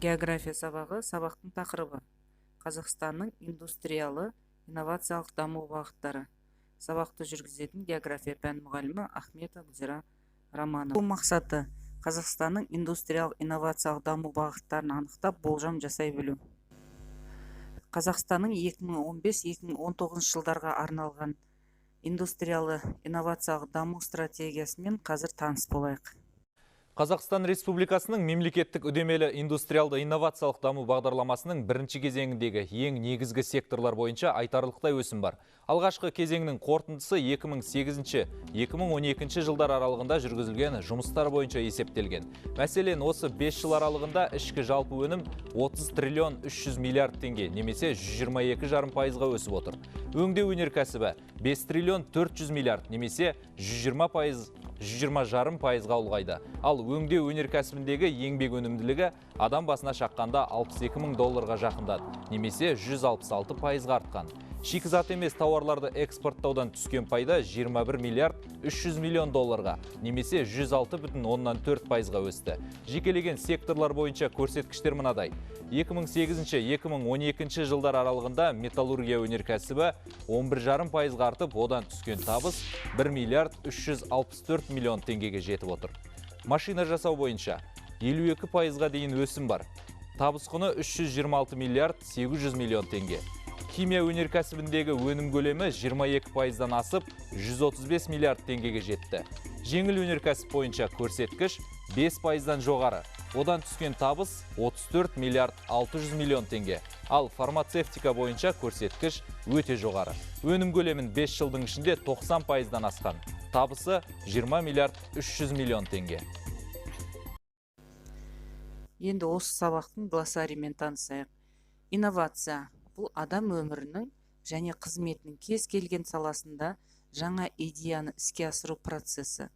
География сабағы. Сабақтың тақырыбы: Қазақстанның индустриялы инновациялық даму бағыттары. Сабақты жүргізетін география пән мұғалімі Ахметова Гүлзира Романова. Оқу мақсаты: Қазақстанның индустриялық инновациялық даму бағыттарын анықтап, болжам жасай білу. Қазақстанның 2015-2019 жылдарға арналған индустриялы инновациялық даму стратегиясымен қазір таныс болайық. Қазақстан Республикасының мемлекеттік үдемелі индустриалды инновациялық даму бағдарламасының бірінші кезеңіндегі ең негізгі секторлар бойынша айтарлықтай өсім бар. Алғашқы кезеңнің қорытындысы 2008-2012 жылдар аралығында жүргізілген жұмыстар бойынша есептелген. Мәселен, осы 5 жыл аралығында ішкі жалпы өнім 30 триллион 300 миллиард теңге немесе 122,5%-ға өсіп отыр. Өңдеу өнеркәсібі 5 триллион 400 миллиард немесе 120%, 120,5%-ға ұлғайды. Ал өңдеу өнеркәсібіндегі еңбек өнімділігі адам басына шаққанда 62 мың долларға жақындады, немесе 166%-ға артқан. Шикізат емес тауарларды экспорттаудан түскен пайда 21 миллиард 300 миллион долларға, немесе 106,4%-ға өсті. Жекелеген секторлар бойынша көрсеткіштер мынадай. 2008-2012 жылдар аралығында металлургия өнеркәсібі 11,5%-ға артып, одан түскен табыс 1 миллиард 364 миллион теңгеге жетіп отыр. Машина жасау бойынша 52%-ға дейін өсім бар. Табыс құны 326 миллиард 800 миллион теңге. Химия өнеркәсібіндегі өнім көлемі 22%-дан асып, 135 миллиард теңгеге жетті. Жеңіл өнеркәсіп бойынша көрсеткіш 5%-дан жоғары. Одан түскен табыс 34 миллиард 600 миллион теңге. Ал фармацевтика бойынша көрсеткіш өте жоғары. Өнім көлемін 5 жылдың ішінде 90%-дан асқан. Табысы 20 миллиард 300 миллион теңге. Енді осы сабақтың глоссариймен танысайық. Инновация – бұл адам өмірінің және қызметінің кез келген саласында жаңа идеяны іске асыру процесі.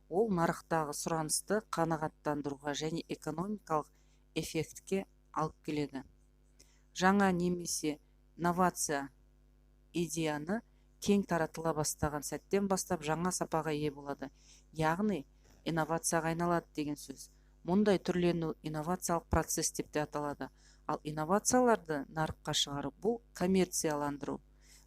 Ол нарықтағы сұранысты қанағаттандыруға және экономикалық эффектке алып келеді. Жаңа немесе новация идеяны кең таратыла бастаған сәттен бастап жаңа сапаға ие болады, яғни инновацияға айналады деген сөз. Мұндай түрлену инновациялық процесс деп те аталады. Ал инновацияларды нарыққа шығару – бұл коммерцияландыру.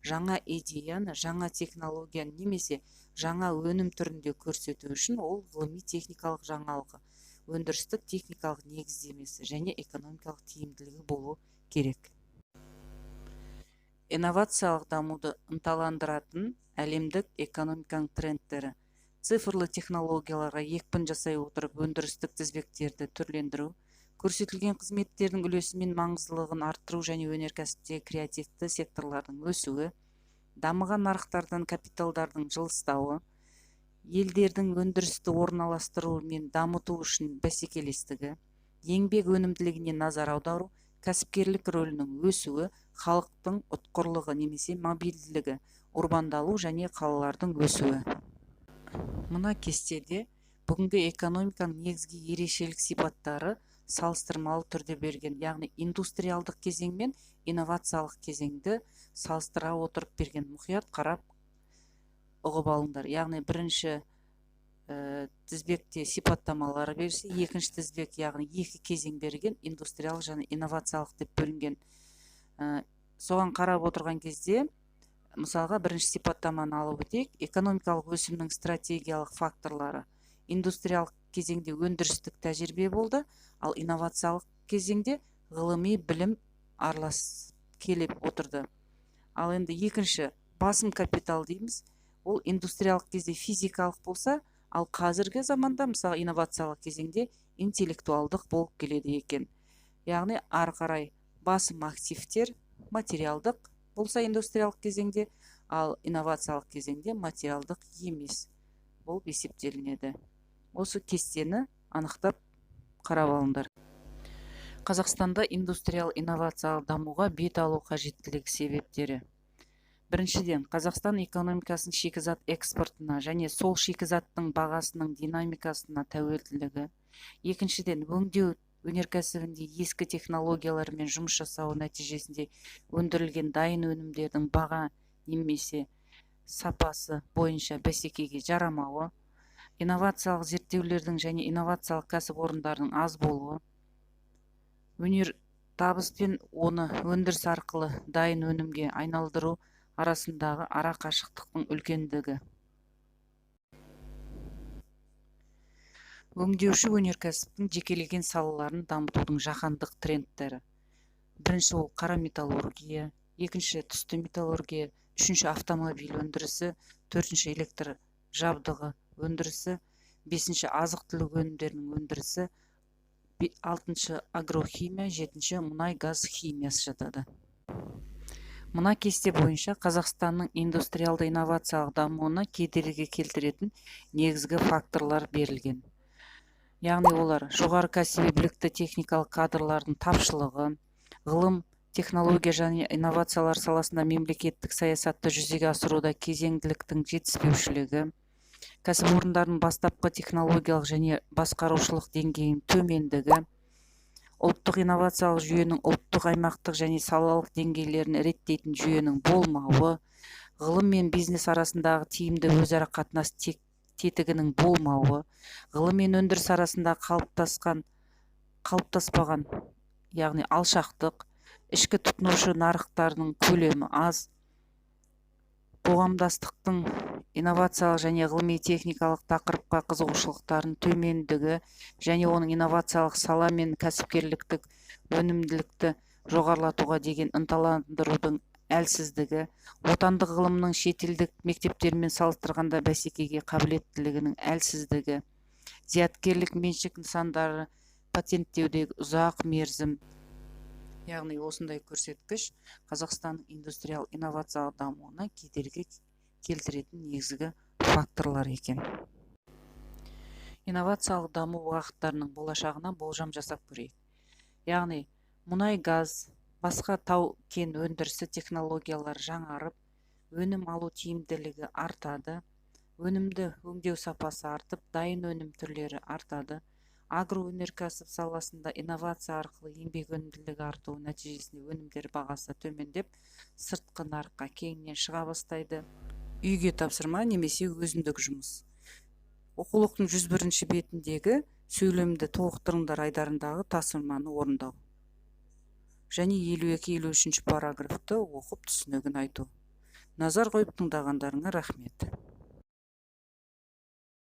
Жаңа идеяны жаңа технологияны немесе жаңа өнім түрінде көрсету үшін ол ғылыми техникалық жаңалығы, өндірістік техникалық негіздемесі және экономикалық тиімділігі болу керек. Инновациялық дамуды ынталандыратын әлемдік экономиканың трендтері: цифрлы технологияларға екпін жасай отырып, өндірістік тізбектерді түрлендіру, көрсетілген қызметтердің үлесі мен маңыздылығын арттыру және өнеркәсіптегі креативті секторлардың өсуі, дамыған нарықтардан капиталдардың жылыстауы, елдердің өндірісті орналастыру мен дамыту үшін бәсекелестігі, еңбек өнімділігіне назар аудару, кәсіпкерлік рөлінің өсуі, халықтың ұтқырлығы немесе мобильділігі, урбандалу және қалалардың өсуі. Мына кестеде бүгінгі экономиканың негізгі ерекшелік сипаттары салыстырмалы түрде берген, яғни индустриалдық кезең мен инновациялық кезеңді салыстыра отырып берген. Мұқият қарап, ұғып алыңдар. Яғни бірінші тізбекте сипаттамалары берсе, екінші тізбек, яғни екі кезең берген, индустриялық және инновациялық деп бөлінген. Соған қарап отырған кезде, мысалға, бірінші сипаттаманы алып өтейік. Экономикалық өсімнің стратегиялық факторлары: индустриялық кезеңде өндірістік тәжірибе болды, ал инновациялық кезеңде ғылыми білім аралас келіп отырды. Ал енді екінші, басым капитал дейміз. Ол индустриялық кезде физикалық болса, ал қазіргі заманда, мысалы, инновациялық кезеңде интеллектуалдық болып келеді екен. Яғни ары қарай басым активтер материалдық болса индустриялық кезеңде, ал инновациялық кезеңде материалдық емес болып есептелінеді. Осы кестені анықтап қарап алыңдар. Қазақстанда индустриал инновациялық дамуға бет алу қажеттілігі себептері: біріншіден, Қазақстан экономикасының шикізат экспортына және сол шикізаттың бағасының динамикасына тәуелділігі; екіншіден, өңдеу өнеркәсібінде ескі технологиялармен жұмыс жасау нәтижесінде өндірілген дайын өнімдердің баға немесе сапасы бойынша бәсекеге жарамауы, инновациялық зерттеулердің және инновациялық кәсіпорындардың аз болуы. Өнертабыс пен оны өндіріс арқылы дайын өнімге айналдыру арасындағы ара қашықтықтың үлкендігі. Өңдеуші өнеркәсіптің жекелеген салаларын дамытудың жаһандық трендтері. Бірінші ол қара металлургия, екінші түсті металлургия, үшінші автомобиль өндірісі, төртінші электр жабдығы өндірісі, бесінші азық-түлік өнімдерінің өндірісі, алтыншы агрохимия, жетінші мұнай-газ химиясы жатады. Мына кесте бойынша Қазақстанның индустриалды инновациялық дамуына кедергі келтіретін негізгі факторлар берілген. Яғни олар: жоғары кәсіби білікті техникалық кадрлардың тапшылығы, ғылым, технология және инновациялар саласында мемлекеттік саясатты жүзеге асыруда кезеңділіктің жетіспеушілігі, кәсіпорындардың бастапқы технологиялық және басқарушылық деңгейінің төмендігі, ұлттық инновациялық жүйенің ұлттық, аймақтық және салалық деңгейлерін реттейтін жүйенің болмауы, ғылым мен бизнес арасындағы тиімді өзара қатынас тетігінің болмауы, ғылым мен өндіріс арасында қалыптаспаған, яғни алшақтық, ішкі тұтынушы нарықтарының көлемі аз, қоғамдастықтың инновациялық және ғылыми-техникалық тақырыпқа қызығушылықтарының төмендігі және оның инновациялық сала мен кәсіпкерліктік өнімділікті жоғарылатуға деген ынталандырудың әлсіздігі, отандық ғылымның шетелдік мектептермен салыстырғанда бәсекеге қабілеттілігінің әлсіздігі, зияткерлік меншік нысандары патенттеудегі ұзақ мерзім. Яғни осындай көрсеткіш Қазақстанның индустриал инновациялық дамуына кедергі келтіретін негізгі факторлар екен. Инновациялық даму бағыттарының болашағына болжам жасап көрейік. Яғни мұнай, газ, басқа тау-кен өндірісі технологиялары жаңарып, өнім алу тиімділігі артады, өнімді өңдеу сапасы артып, дайын өнім түрлері артады. Агроөнеркәсіп саласында инновация арқылы еңбек өнімділігі артуы нәтижесінде өнімдер бағасы төмендеп, сыртқы нарыққа кеңінен шыға бастайды. Үйге тапсырма немесе өзіндік жұмыс. Оқулықтың 101-ші бетіндегі сөйлемді толықтырыңдар айдарындағы тапсырманы орындау. Және 52-53 параграфты оқып түсінігін айту. Назар қойып тыңдағандарыңа рахмет.